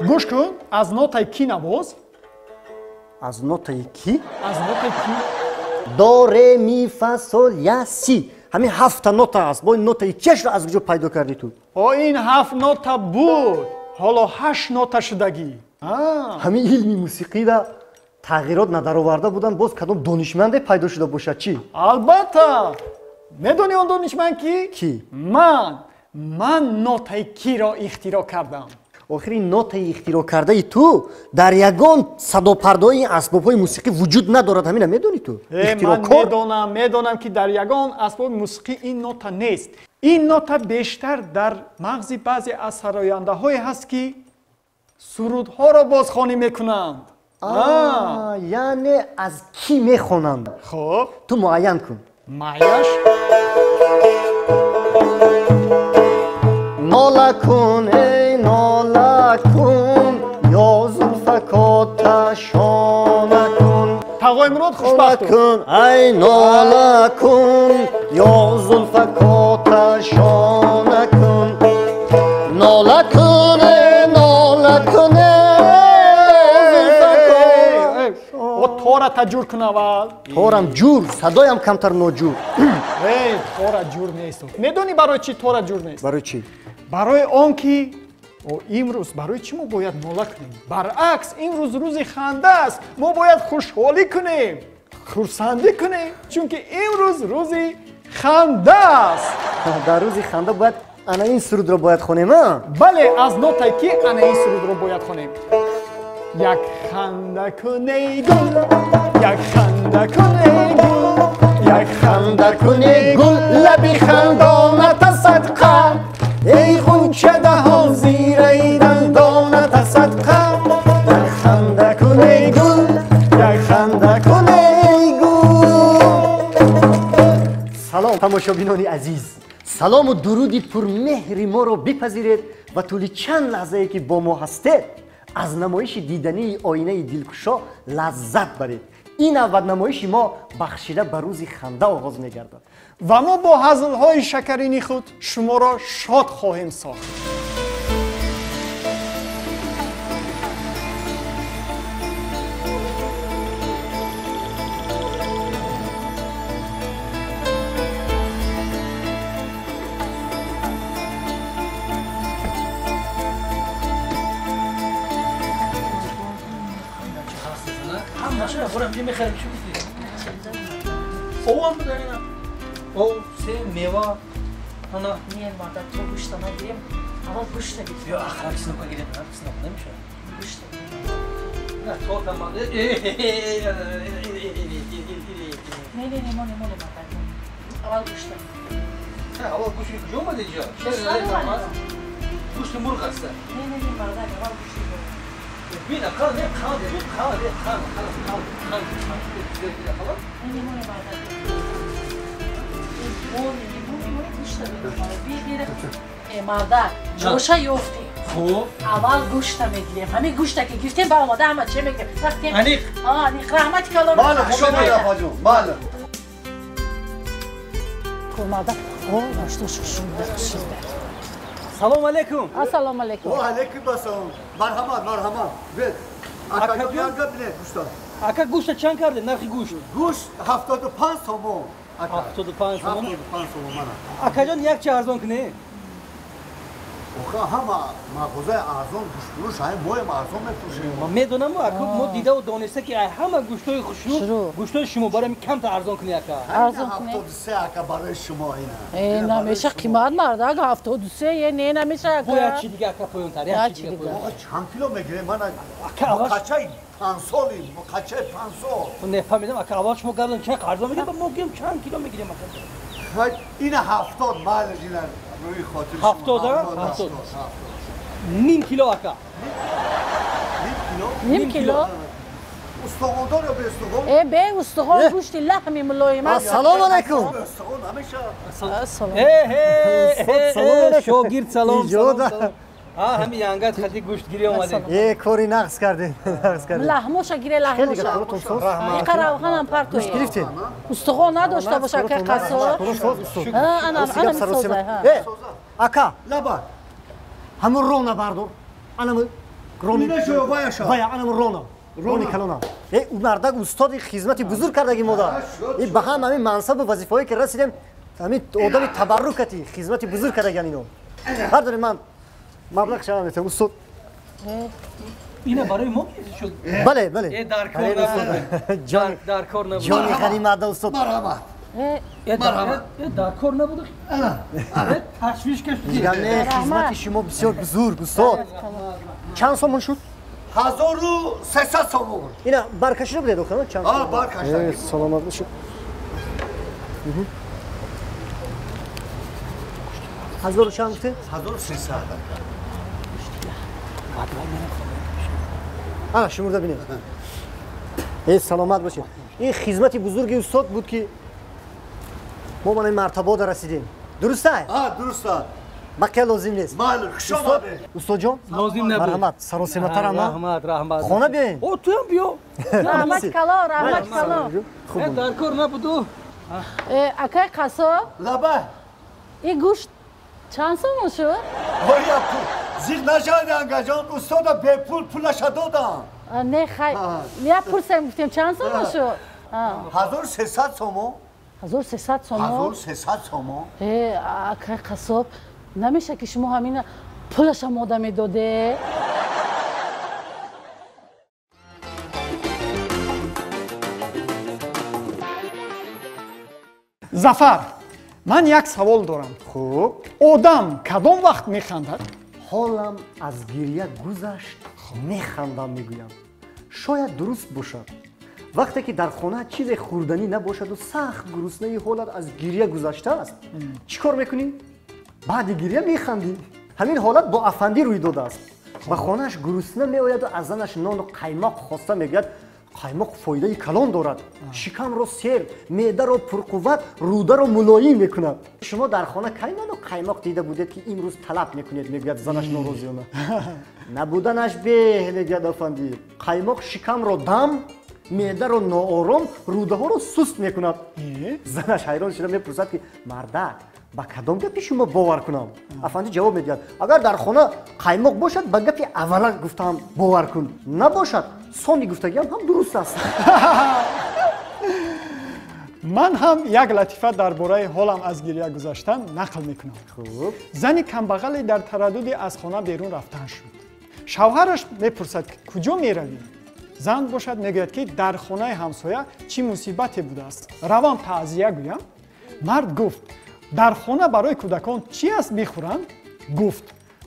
Гӯш кун, аз нотаи ки навоз? Аз нотаи ки? Аз нотаи ки? До, ре, ми, фа, сол, я, си. Ҳамин ҳафта нота аст. Бо ин нотаи чиашро аз куҷо пайдо кардӣ ту? О, ин ҳафт нота буд. Ҳоло ҳашт нота шудагӣ. Ҳамин илми мусиқида тағйирот надароварда буданд, боз кадом донишманде пайдо шуда бошад чӣ? Албатта! Медонӣ он донишманд ки? Кӣ? Ман! Ман нотаи киро ихтироъ кардам. Охир ин нотаи ихтироъ кардаи ту дар ягон садопардаҳои асбобҳои мусиқӣ вуҷуд надорад. Ҳамина медонӣ ту? Ман медонам, медонам ки дар ягон асбоби мусиқӣ ин нота нест. Ин нота бештар дар мағзи баъзе аз сарояндаҳое ҳаст, ки сурудҳоро бозхонӣ мекунанд. Яъне аз кӣ мехонанд? Хуб, ту муайян кун. Майлаш. Нола кун, эй нола кун, ё зулфакоташона кун. Тағои Мурод, хушбахт кун, ай нола кун, ё зулфакоташона кун. Нола кун, эй нола кун, эй тора та ҷур кун аввал. Торам ҷур, садоям камтар ноҷур. Эй, тора ҷур нест. Медонӣ барои чӣ тора ҷур нест? Барои чӣ? Барои он ки имрӯз барои чӣ мо бояд нола кунем? Баръакс, имрӯз рӯзи ханда аст. Мо бояд хушҳолӣ кунем, хурсандӣ кунем, чунки имрӯз рӯзи ханда аст. Дар рӯзи ханда бояд ана ин сурудро бояд хонем, а? Бале, аз нотае ки ана ин сурудро бояд хонем. Як ханда кун, эй гул, як ханда кун, эй гул, як ханда кун, эй гул, лаби хандоната садқа, эй ғунча даҳон зираи дандоната садқа. Як ханда кун, эй гул, як ханда кун, эй гул. Салом, тамошобинони азиз. Салому дуруди пурмеҳри моро бипазиред ва тӯли чанд лаҳзае ки бо мо ҳастед, аз намоиши дидании оинаи дилкушо лаззат баред. Ин навбат намоиши мо бахшида ба рӯзи ханда оғоз мегардад. Ва мо бо ҳазлҳои шакарини худ шуморо шод хоҳем сохт. Мехарем, чӣ гуфтӣ? Овам бударина. Ов, се, мева. Ана. Не, мада, то гӯшта нагирем. Аввал гӯшта гирем. Ё, ахра чеснок гирем, чеснок намешавад. Гӯшта. На, торта ман. Не, не, не, моне, моне, мада. Аввал гӯшта. Аввал гӯшти куҷо омад инҷо? Гӯшти мурғ аст. Не, не, не, мада, аввал гӯшти мурғ. Бина, қанд, не, қанд, қанд, қанд, қанд, қанд, қанд, қанд. Не, моне, мада. Моне, моне, моне, гӯшта бигирем. Э, мада, ҷоша ёфтем. Хуб. Аввал гӯшта мегирем. Ҳамин гӯшта ки гирифтем, ба омода ҳама че мегирем. Рафтем. Аниқ. Аниқ, раҳмати калон. Бале, хуш омадед, апаҷон. Бале. Мада, о, гӯшта шушунда, шушунда. Салом алейкум. Ассалому алейкум. Ва алейкум ассалом. Марҳамат, марҳамат. Бед. Ака гап не, гӯшта. Ака гӯшта чанд карде нархи гӯшт? Гӯшт 75 сомон. 75 сомон. 75 сомон мана. Акаҷон, як чи арзон кунед? Охе ҳама мағозаи арзон гӯштфурӯш, ҳамин моем арзон мефурӯшем. Ман медонам, ака, мо дидаву дониста ки ҳама гӯштҳои хушнуд, гӯштҳои шумо барои камтар арзон кунед, ака. Арзон кунед. 73 ака барои шумо ина. Э, намеша қимат мард, ака 73 е не намеша ака. Бо як чи дига ака поёнтар, як чи дига. Оға чанд кило мегирем? Ман қачаи пансоли, қачаи пансол. Не фаҳмидам, ака, аввал шумо гап чанд арзон мегирем, мо гӯем чанд кило мегирем, ака. Ина 70 майлаш ина рӯи хотир. 70, 70. Ним кило, ака. Ним кило? Ним кило. Устуғондор ё беустуғон? Э, беустуғон, гӯшти лаҳми мулоим аст. Ассалому алайкум. Устуғон ҳамеша. Ассалом. Э, шогирд, салом, салом. Ҳамин янгат хати гӯштгирӣ омадем. Э, кори нақс кардем, нақс кардем. Лаҳмоша гире, лаҳмоша. Иқа равғанам партоед. Гӯшт гирифтед? Устуғон надошта боша, ака қассоб. Ана, ана мисозай, ҳа. Э, ака. Лаба. Ҳамун рона бардор. Анам рони. Вая анам рона. Рони калона. Ӯ мардак устоди хизмати бузург кардаги мода. И ба ҳам ҳамин мансабу вазифаҳое ки расидем, ҳамин одами табаррукати хизмати бузург кардаган ино. Бардоред, ман маблағ шава метавам устод. Ина барои мо шуд. Бале, бале. Дар кор набуд. Дар кор набуд. Ҷони ғанимат устод. Марҳамат. Дар кор набуд. Ташвиш кашид. Не, хизмати шумо бисёр бузург устод. Чанд сомон шуд? 1300 сомон. Ина баркашида будед охир, чанд? А, баркашида. Саломат бошед. 1000 чанд гуфтед? 1300. Ана шумурда бинед. Саломат бошед. Ин хизмати бузурги устод буд ки мо ба ин мартабода расидем. Дуруст аст? А, дуруст аст. Бақия лозим нест. Майли, хуш омадед. Устодҷон? Лозим набуд. Марҳамат, саросиматар ама. Раҳмат, раҳмат. Хона биёем. О, туям биё. Раҳмат кало, раҳмат кало. Хуб. Дар кор набуду. Акай қассоб? Лаба. Ин гӯшт чанд сомон шуд? Оя, зиқ нашавед, ангаҷон, устода бепул пулаша додам. Не, хай, я пурсем гуфтем чанд сомон шуд? 1300 сомон. 1300 сомон? 1300 сомон. Акай қассоб, намеша ки шумо ҳамина пулаша мода медоде? Зафар, ман як савол дорам. Хуб. Одам кадом вақт механдад? Ҳолам аз гирья гузашт, механдам мегӯям. Шояд дуруст бошад. Вақте ки дар хона чизе хӯрданӣ набошаду сахт гуруснаи ҳолат аз гирья гузаштааст, чӣ кор мекунӣ? Баъди гирья механдӣ. Ҳамин ҳолат бо афандӣ рӯй додааст. Ба хонааш гурусна меояду аз занаш нону қаймоқ хоста мегӯяд: қаймоқ фоидаи калон дорад, шикамро сер, меъдаро пурқувват, рӯдаро мулоим мекунад. Шумо дар хона кай нону қаймоқ дида будед ки имрӯз талаб мекунед? Мегӯяд занаш норозиёна. Набуданаш беҳ, мегӯяд афандӣ. Қаймоқ шикамро дам, меъдаро ноором, рӯдаҳоро суст мекунад. Занаш ҳайрон шуда мепурсад ки мардак, ба кадом гапи шумо бовар кунам? Афандӣ ҷавоб медиҳад: агар дар хона қаймоқ бошад, ба гапи аввала гуфтаам бовар кун, набошад, сони гуфтагиам ҳам дуруст аст. Ман ҳам як латифа дар бораи ҳолам аз гирья гузаштан нақл мекунам. Хуб. Зани камбағале дар тараддуди аз хона берун рафтан шуд. Шавҳараш мепурсад ки куҷо меравӣ? Зан бошад мегӯяд ки дар хонаи ҳамсоя чӣ мусибате будааст, равам таъзия гӯям. Мард гуфт: дар хона барои кӯдакон чӣ аст бихӯранд? Гуфт: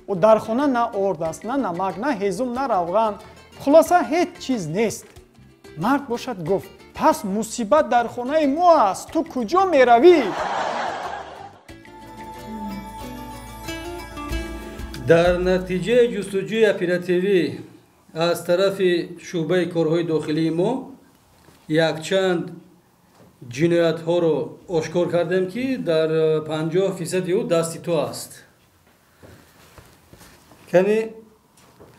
дар хона на орд аст, на намак, на ҳезум, на равған, хулоса ҳеҷ чиз нест. Мард бошад гуфт: пас мусибат дар хонаи мо аст, ту куҷо меравӣ? Дар натиҷаи ҷустуҷӯи оперативӣ аз тарафи шӯъбаи корҳои дохилии мо якчанд ҷиноятҳоро ошкор кардем ки дар 50% ӯ дасти ту аст. Кани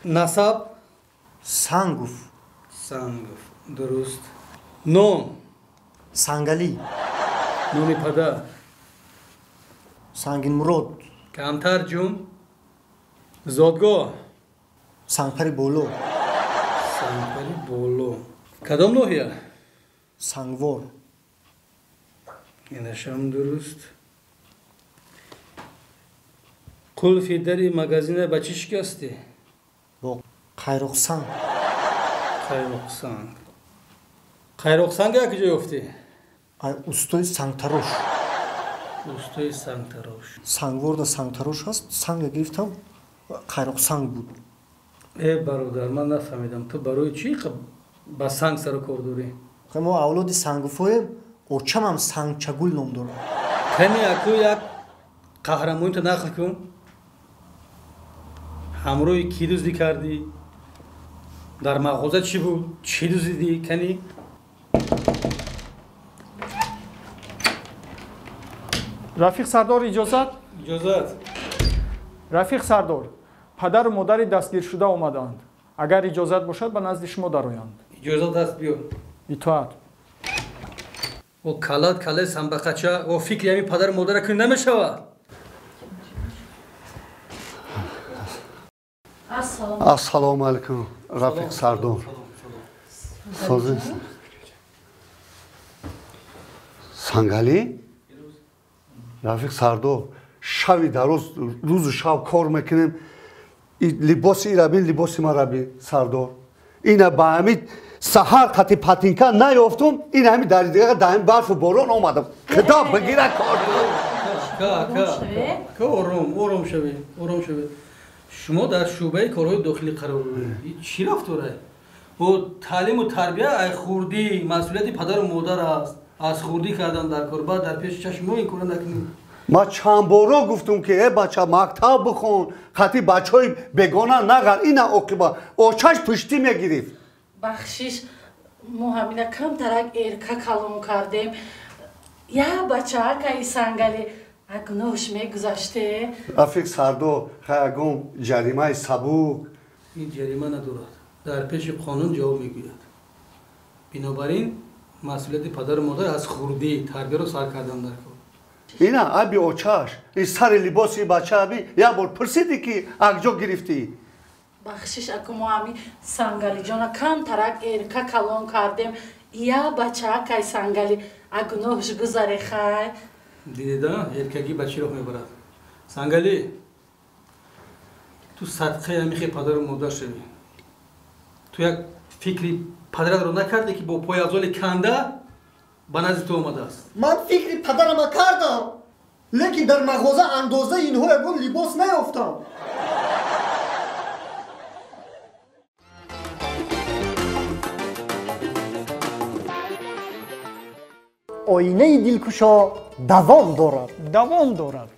насаб? Сангов. Сангов, дуруст. Ном? Сангалӣ. Номи падар? Сангинмурод. Камтар ҷум. Зодгоҳ? Сангпари боло. Сангпари боло. Кадом ноҳия? Сангвор. Инашам дуруст. Қулфи дари магазина ба чӣ шикастӣ? Бо қайроқсанг. Қайроқсанг. Қайроқсанг як ҷо ёфтӣ? Устои сангтарош. Устои сангтарош. Сангворда сангтарош ҳаст, санга гирифтам, қайроқсанг буд. Э бародар, ман нафаҳмидам, ту барои чӣ ба санг сару кор дорӣ? Мо авлоди сангуфоем, очамам Сангчагул ном дорад. Кани аку як қаҳрамонита нақл кун. Ҳамроҳи кӣ дуздӣ кардӣ? Дар мағоза чӣ буд? Чӣ дуздидӣ? Кани? Рафиқ сардор, иҷозат? Иҷозат. Рафиқ сардор, падару модари дастгиршуда омадаанд. Агар иҷозат бошад, ба назди шумо дароянд. Иҷозат аст, биё. Итоат. О калат калаи самбақача, о фикри ҳамин падару модара кунӣ намешавад. Ассалому алайкум, Рафиқ Сардор. Созӣ. Сангали? Рафиқ Сардор, шави дароз, рӯзу шаб кор мекунем. Либоси ира бин, либоси мара бин, Сардор. Ина ба ҳамин саҳар қати патинка наёфтум, ин ҳамин дари дига даҳим барфу борон омадам. Худо бигира кор. Ка, ором, ором шавед, ором шавед. Шумо дар шӯъбаи корҳои дохилӣ қарор доред. Чӣ рафторае? Бо таълиму тарбия ай хурдӣ масъулияти падару модар аст. Аз хурдӣ кардан дар кор, баъд дар пеши чашми мо ин корро накунед. Ман чанд боро гуфтум ки э бача мактаб бихон, хати бачаҳои бегона нағар, ина оқиба очаш пуштӣ мегирифт. Бахшиш, мо ҳамина камтарак эрка калон кардем. Я бачаакаи Сангали агнош мегузаште. Рафиқ Сардор, хаягон ҷаримаи сабук. Ин ҷарима надорад. Дар пеши қонун ҷавоб мегӯяд. Бинобар ин масъулияти падару модар аз хурдӣ тарбияро сар кардан дар кор. Ина аби очаш, ин сари либоси бача аби як бор пурсидӣ ки акҷо гирифтӣ. Бахшиш, аку мо ҳами Сангалиҷона камтарак эрка калон кардем. Я бачаакай Сангали агнош гузаре хай. Дидеда, эркагӣ ба чӣ роҳ мебарад? Сангали, ту садқаи ҳамихе падару модар шавӣ. Ту як фикри падаратро накардӣ ки бо пойафзоли канда ба назди ту омадааст? Ман фикри падарама кардам, лекин дар мағоза андозаи инҳо ягон либос наёфтам. Оинаи дилкушо давом дорад. Давом дорад.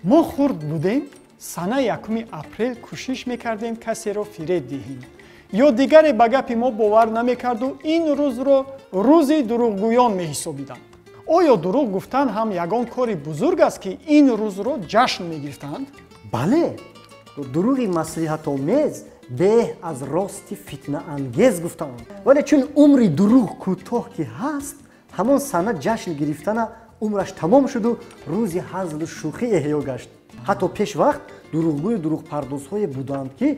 Мо хурд будем, санаи 1 апрел кӯшиш мекардем касеро фиреб диҳем. Ё дигаре ба гапи мо бовар намекарду ин рӯзро рӯзи дурӯғгӯён меҳисобиданд. Оё дурӯғ гуфтан ҳам ягон кори бузург аст ки ин рӯзро ҷашн мегирифтанд? Бале, дурӯғи маслиҳатомез беҳ аз рости фитнаангез гуфтаанд. Вале чун умри дурӯғ кӯтоҳ ки ҳаст, ҳамон сана ҷашн гирифтана умраш тамом шуду рӯзи ҳазлу шӯхӣ эҳё гашт. Ҳатто пеш вақт дурӯғгӯю дурӯғпардозҳое буданд ки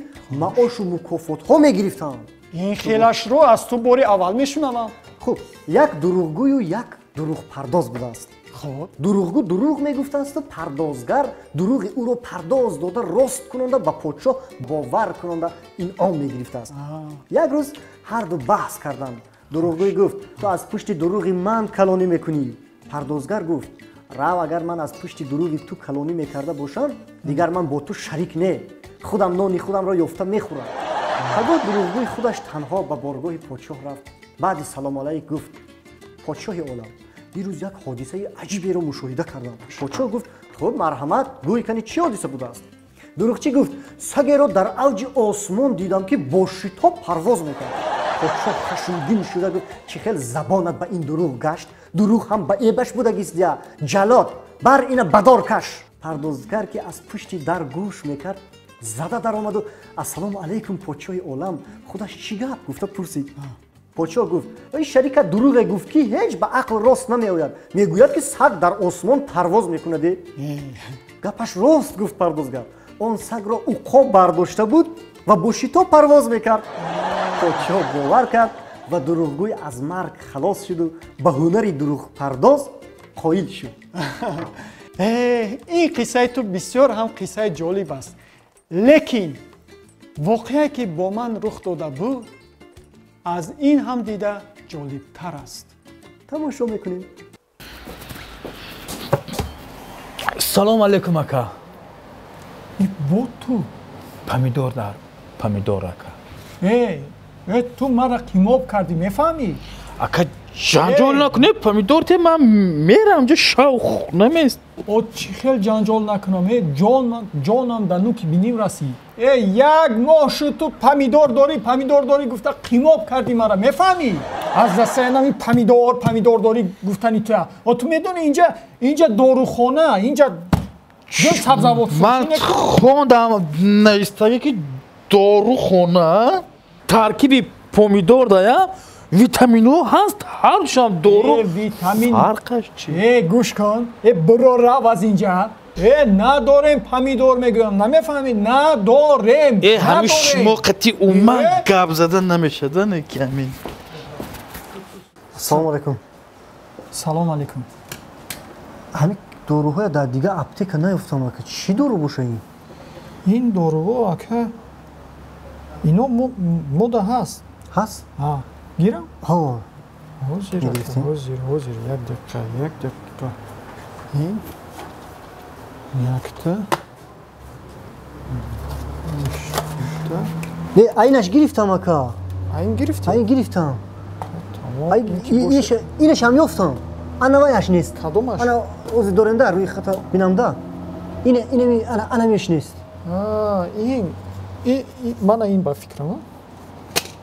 маошу мукофотҳо мегирифтанд. Ин хелашро аз ту бори аввал мешунавам. Хуб, як дурӯғгӯю як дурӯғпардоз будааст. Хуб, дурӯғгӯ дурӯғ мегуфтаасту пардозгар дурӯғи ӯро пардоз дода рост кунонда ба подшоҳ бовар кунонда инъом мегирифтааст. Як рӯз ҳарду баҳс карданд. Дурӯғгӯй гуфт: ту аз пушти дурӯғи ман калонӣ мекунӣ. Пардозгар гуфт: рав, агар ман аз пушти дурӯғи ту калонӣ мекарда бошам, дигар ман бо ту шарик не, худам нони худамро ёфта мехӯрам. Пагоҳ дурӯғгӯй худаш танҳо ба боргоҳи подшоҳ рафт. Баъди салом алайк гуфт: подшоҳи олам, дирӯз як ҳодисаи аҷиберо мушоҳида кардам. Подшоҳ гуфт: хуб, марҳамат, гӯй кани чӣ ҳодиса будааст? Дурӯғчӣ гуфт: сагеро дар авҷи осмон дидам ки бо шитоб парвоз мекард. Подшоҳ хашмгин шуда гуфт: чӣ хел забонат ба ин дурӯғ гашт? Дурӯғ ҳам ба эбаш будагист я ҷалод, бар ина бадор каш. Пардозгар ки аз пушти дар гӯш мекард, зада даромаду ассалому алайкум подшоҳи олам, худаш чӣ гап гуфта пурсид. Подшоҳ гуфт: ин шарика дурӯғе гуфт ки ҳеҷ ба ақл рост намеояд. Мегӯяд ки саг дар осмон парвоз мекунад. Гапаш рост, гуфт пардозгар. Он сагро уқоб бардошта буд ва бо шитоб парвоз мекард. Подшоҳ бовар кард ва дурӯғгӯй аз марг халос шуду ба ҳунари дурӯғпардоз қоил шуд. Ин қиссаи ту бисёр ҳам қиссаи ҷолиб аст. Лекин воқеае ки бо ман рух дода буд, аз ин ҳам дида ҷолибтар аст. Тамошо мекунем. Салом алейкум, ака. Бо ту? Помидор дар помидор, ака. Э, ту мара қимоб кардӣ, мефаҳмӣ? Ака, ҷанҷол накунӣ, помидор те, ман мерам ҷо шавқ намест. О, чӣ хел ҷанҷол накунам? Э, ҷонам дар нуки биним расид. Э, як моҳ шуд ту помидор дорӣ, помидор дорӣ гуфта қимоб кардӣ мара, мефаҳмӣ? Аз дастаи нами помидор, помидор дорӣ гуфтани туя. О, ту медонӣ инҷа дорухона, инҷа сабзавот. Ман хондам навистагӣ ки дорухона таркиби помидор дая витаминҳо ҳаст, ҳаршам дору. Витамин фарқаш чи? Э, гӯш кун, э, биро рав аз инҷа. Надорем помидор мегӯям, намефаҳмӣ? Надорем. Ҳамин шумо қатъи умуман гап зада намешада, не ки ҳамин. Ассалому алайкум. Салом алайкум. Ҳамин доруҳоя дар дигар аптека наёфтам, ака. Чӣ дору боша ин? Ин доруҳо, ака, ино мода ҳаст. Ҳаст? Ҳа. Гирам? Ҳо. Ҳозир, ҳозир, ҳозир, як дақиқа, як дақиқа. Ин якта. Не, айнаш гирифтам, ака. Айн гирифтӣ? Айн гирифтам. Инашам ёфтам. Ана ваяш нест. Кадомаш? Ана ози дорем да, рӯи хата бинам да. Инами ана анамеш нест. Ин мана ин ба фикрам.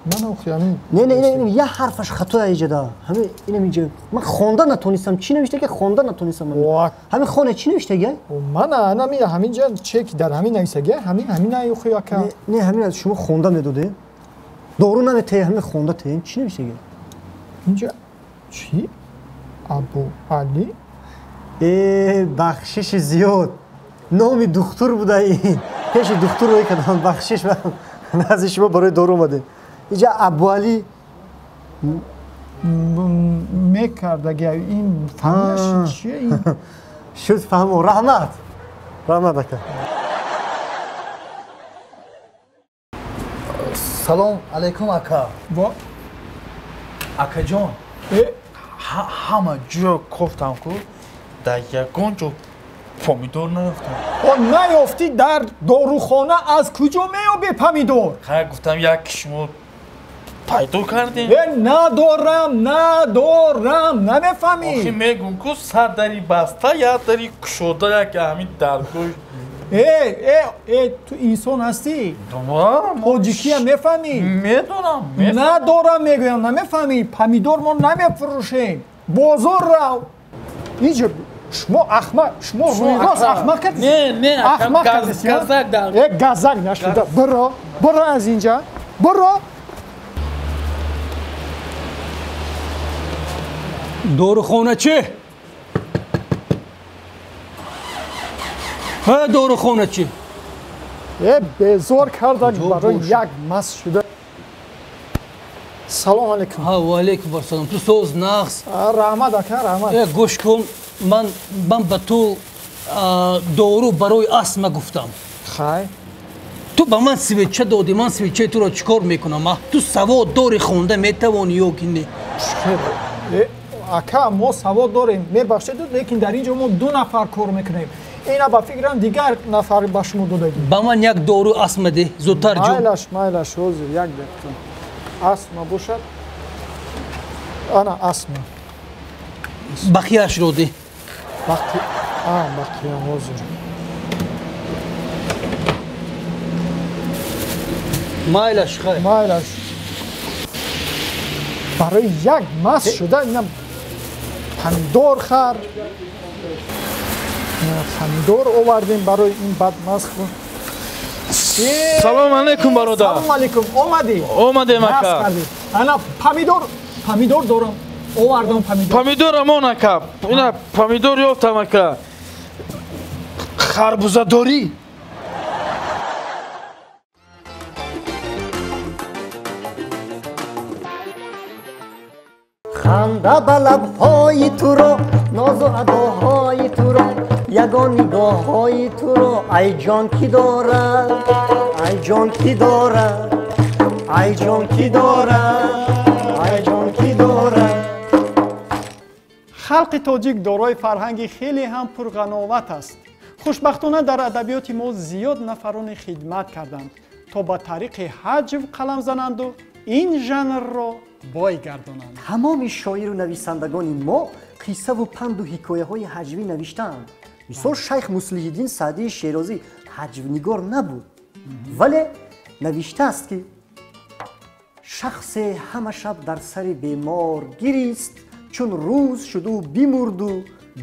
Мана охи ҳамин. Не, не, не, як ҳарфаш хатоя иҷода. Ҳамин инам иҷо. Ман хонда натонистам. Чӣ навишта ки хонда натонистам. Ҳамин хоне чӣ навиштаги? Мана анами ҳамин ҷа чек дар ҳамин нависаги, ҳамин ҳамин ай охи ака. Не, ҳамин аз шумо хонда медодед. Дору намете, ҳамин хонда те. Чӣ навиштаги? Инҷа чӣ? Абу Али? Бахшиши зиёд. Номи духтур буда ин. Пеши духтур рӯй кардам, бахшиш назди шумо барои дору омадем. Инҷа Абу Али мекардаги ин фамилияш чие ин? Шуд фаҳмо. Раҳмат. Раҳмат ака. Салом алайкум ака. Во акаҷон, ҳама ҷо кофтам ку, дар ягон ҷо помидор наёфтам. О, наёфтӣ дар дорухона аз куҷо меёбӣ помидор? Хай гуфтам як шумо пайдо кардем. Надорам, надорам, намефаҳмӣ? Охи мегум ку, сад дари баста, як дари кушода, як ҳамин даргоҳ. Ту инсон ҳастӣ? Тоҷикия мефаҳмӣ? Медонам. Надорам мегӯям, намефаҳмӣ? Помидор мо намефурӯшем. Бозор рав. Инҷо шумо ахмақ, шумо рӯйрост ахмақ кардед? Не, не, ахмақ кардед. Газак дар. Газак нашуда. Биро, биро аз инҷа. Биро. Дорухоначи? Ҳа, дорухоначи? Безор кардак барои як маст шуда. Салом алейкум. Ҳа, ва алейкум ассалом. Ту соз нағз? Раҳмат ака, раҳмат. Гӯш кун, ман ба ту дору барои астма гуфтам. Хай. Ту ба ман свеча додӣ, ман свечаи туро чӣ кор мекунам? Ту савод дорӣ, хонда метавонӣ ё ки не? Ака, мо савод дорем, мебахшед, лекин дар ин ҷо мо ду нафар кор мекунем. Ина ба фикрам дигар нафар ба шумо додагӣ. Ба ман як дору астма деҳ, зудтар ҷон. Майлаш, майлаш, ҳозир як дақиқа. Астма бошад. Ана астма. Бақияшро деҳ. Бақия ҳозир. Майлаш, хай. Майлаш. Барои як маст шуда инам помидор хар. Помидор овардем барои ин бадмаст. Салом алейкум бародар. Салом алейкум. Омадӣ? Омадем ака. Ана помидор, помидор дорам. Овардам помидор. Помидор амон ака. Ина помидор ёфтам ака. Харбуза дорӣ? Ханда ба лабҳои туро, нозу адоҳои туро, ягон нигоҳҳои туро, ай ҷон ки дорад, ай ҷон ки дорад, ай ҷон ки дорад, ай ҷон ки дорад. Халқи тоҷик дорои фарҳанги хеле ҳам пурғановат аст. Хушбахтона дар адабиёти мо зиёд нафароне хидмат карданд, то ба тариқи ҳаҷв қалам зананду ин жанрро бой гардонанд. Тамоми шоиру нависандагони мо қиссаву панду ҳикояҳои ҳаҷвӣ навиштаанд. Мисол, шайх Муслиҳиддин Саъдии Шерозӣ ҳаҷвнигор набуд, вале навиштааст ки шахсе ҳама шаб дар сари бемор гирист, чун рӯз шуду бимурду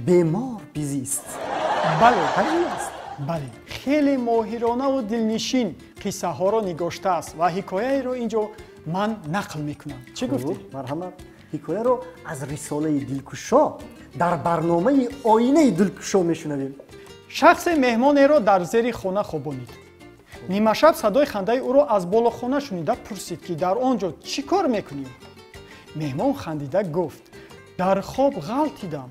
бемор бизист. Бале, ҳаҷвӣ аст. Бале, хеле моҳиронаву дилнишин қиссаҳоро нигоштааст ва ҳикояеро ин ҷо ман нақл мекунам. Чӣ гуфтӣ? Марҳамат. Ҳикояро аз рисолаи дилкушо дар барномаи оинаи дилкушо мешунавем. Шахсе меҳмонеро дар зери хона хобонид. Нимашаб садои хандаи ӯро аз болохона шунида пурсид, ки дар он ҷо чӣ кор мекунӣ? Меҳмон хандида гуфт: дар хоб ғалтидам.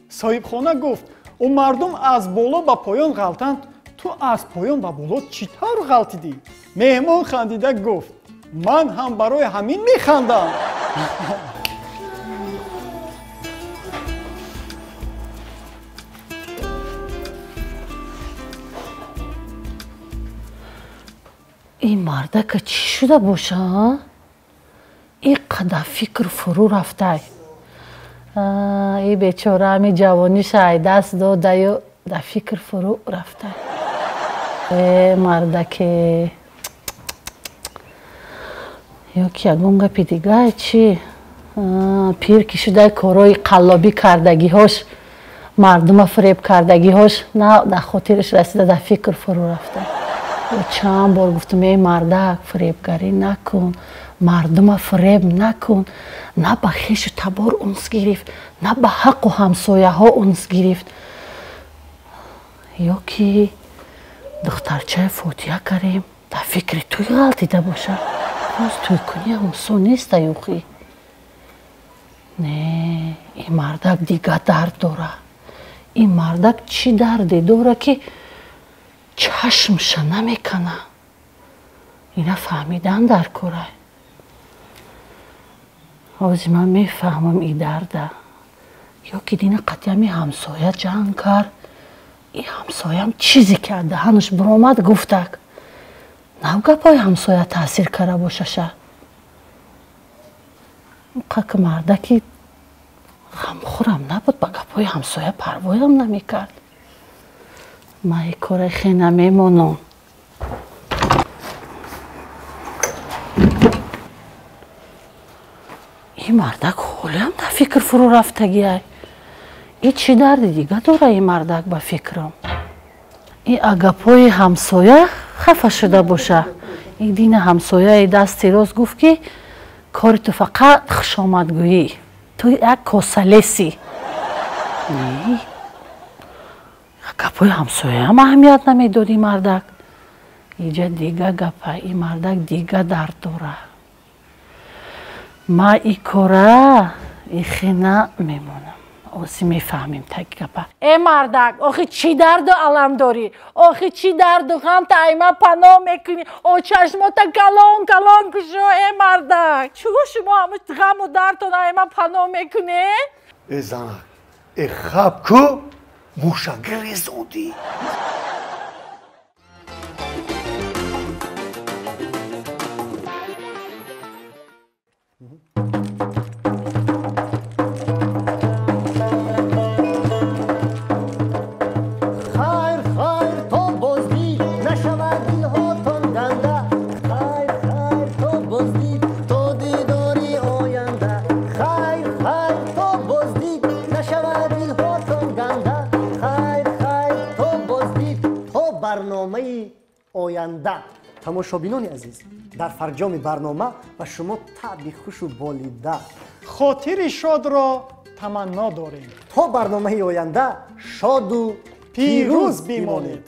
Соҳибхона гуфт: ӯ мардум аз боло ба поён ғалтанд, ту аз поён ба боло чӣ тавр ғалтидӣ? Меҳмон хандида гуфт: ман ҳам барои ҳамин механдам. Ин мардака чӣ шуда боша? Ин қадар фикр фурӯ рафтай. И бечора ҳами ҷавониша ай даст додаю дар фикр фурӯ рафтай. Э мардаке, ё ки ягон гапи дигае чӣ? Пир ки шудай, корҳои қаллобӣ кардагиҳош, мардума фиреб кардагиҳош на дар хотираш расида, дар фикр фурӯ рафтай. Чанд бор гуфтам: эй мардак, фиребгарӣ накун, мардума фиреб накун. На ба хешу табор унс гирифт, на ба ҳаққу ҳамсояҳо унс гирифт. Ё ки духтарчаи фотиҳа карем, дар фикри тӯй ғалтида бошад. Боз тӯйкунӣ осон неста юхӣ. Не, ин мардак дига дард дора. Ин мардак чӣ дарде дора, ки чашмша намекана? Ина фаҳмидан дар корай. Ҳозир ман мефаҳмам и дарда. Ё ки дина қатъиями ҳамсоя ҷанг кард. И ҳамсоям чизе ки аз даҳанаш биромад гуфтак. Нав гапҳои ҳамсоя таъсир карда бошаша. Қак мардаки ғамхӯрам набуд, ба гапҳои ҳамсоя парвоям намекард. Ман и кора хе намемонам. Ин мардак ҳолиам дар фикр фурӯ рафтагиай. И чӣ дарди дига дора ин мардак ба фикрам? И агапҳои ҳамсоя хафа шуда боша. И дина ҳамсояи дасти рост гуфт, ки кори ту фақат хушомадгӯӣ, ту як косалесӣ. Не, гапҳои ҳамсояам аҳамият намедод ин мардак. Иҷа дига гапа, ин мардак дига дард дора. Ма и кора ихе намемонам. Ози мефаҳмем таги гапа. Э мардак, охи чӣ дарду алам дорӣ? Охи чӣ дарду ғам та айма паноҳ мекунӣ? О чашмота калон калон кушо, э мардак. Чӯ шумо ҳама ғаму дардтон айма паноҳ мекунед? Э занак, э хаб ку муша гирезодӣ. Хайр, хайр, то боздид нашавад дилҳотон ганда. Хайр, хайр, то боздид, то дидори оянда. Хайр, хайр, то боздид нашавад дилҳотон ганда. Хайр, хайр, то боздид, то барномаи оянда. Тамошобинони азиз, дар фарҷоми барнома ба шумо таъби хушу болида, хотири шодро таманно дорем. То барномаи оянда шоду пирӯз бимонед.